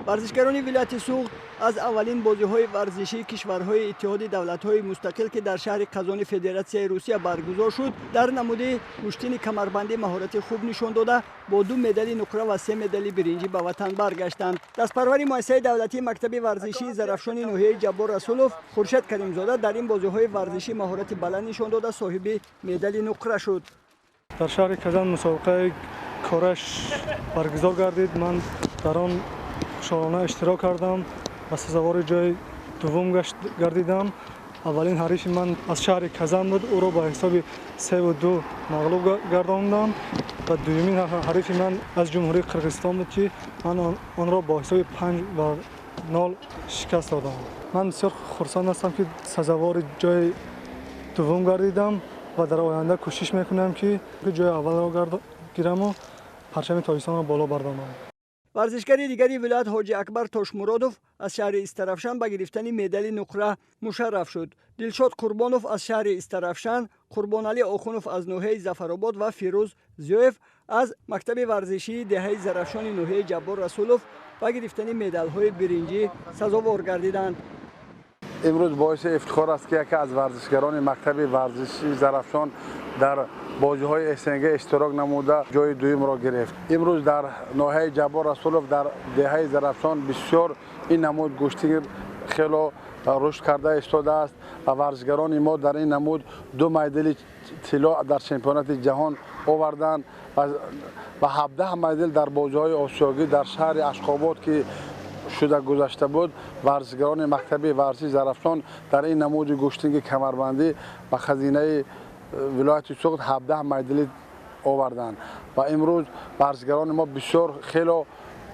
Варзишгарони вилояти Суғд аз аввалин бозиҳои варзишии кишварҳои Иттиҳоди давлатҳои мустақил, ки дар шаҳри Қазони Федератсияи Русия баргузор шуд, дар намуди гӯштини камарбандӣ маҳорати хуб нишон дода, бо ду медали нуқра ва се медали биринҷӣ ба ватан баргаштанд. Дастпарвари муассисаи давлатии мактаби варзишии Зарафшони ноҳияи Ҷаббор Расулов Хуршед Каримзода дар ин бозиҳои варзишӣ маҳорати баланд нишон дода, соҳиби медали нуқра шуд. Дар шаҳри Казан мусобиқаи кораш баргузор гардид. Ман дар он хушҳолона иштирок кардам ва сазовори ҷои дуввум гардидам. Аввалин ҳарифи ман аз шаҳри Казан буд, ӯро ба ҳисоби 3-2 мағлуб гардондам ва дуюмин ҳарифи ман аз Ҷумҳурии Қирғизистон буд, ки ман онро бо ҳисоби 5-0 шикаст додам. Ман бисёр хурсанд ҳастам, ки сазовори ҷои дуввум гардидам ва дар оянда кӯшиш мекунам, ки ҷои аввалро гираму парчами Тоҷикистонро боло бардорам. Варзишгари дигари вилоят Ҳоҷи Акбар Тошмуродов аз шаҳри Истаравшан ба гирифтани медали нуқра мушарраф шуд. Дилшод Қурбонов аз шаҳри Истаравшан, Қурбоналӣ Охунов аз ноҳияи Зафаробод ва Фирӯз Зиёев аз мактаби варзишии деҳаи Зарафшони ноҳияи Ҷаббор Расулов ба гирифтани медалҳои биринҷӣ сазовор гардиданд. Имрӯз боиси ифтихор аст, ки яке аз варзишгарони мактаби варзишии Зарафшон дар бозиҳои СНГ иштирок намуда, ҷои дуюмро гирифт. Имрӯз дар ноҳияи Ҷаббор Расулов, дар деҳаи Зарафшон бисёр ин намуд гӯштигир хело рушд карда истодааст ва варзишгарони мо дар ин намуд ду майдали тилло дар чемпионати ҷаҳон оварданд ва 17 майдал дар бозиҳои осиёгӣ дар шаҳри Ашқобод, ки шуда гузашта буд, варзишгарони мактаби варзиши Зарафшон дар ин намуди гӯштинги камарбандӣ ба хазинаи вилояти Суғд 17 майдали оварданд. Ва имрӯз варзишгарони мо бисёр хело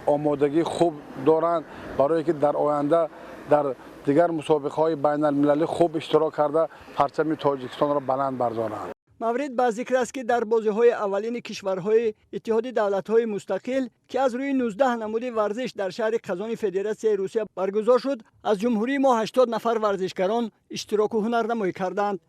омодагии хуб доранд, барое ки дар оянда дар дигар мусобиқаҳои байналмилалӣ хуб иштирок карда, парчами Тоҷикистонро баланд бардоранд. Маврид ба зикр аст, ки дар бозиҳои аввалини кишварҳои Иттиҳоди давлатҳои мустақил, ки аз рӯи 19 намуди варзиш дар шаҳри Қазони Федератсияи Русия баргузор шуд, аз ҷумҳурии мо 80 нафар варзишгарон иштироку ҳунарнамоӣ карданд.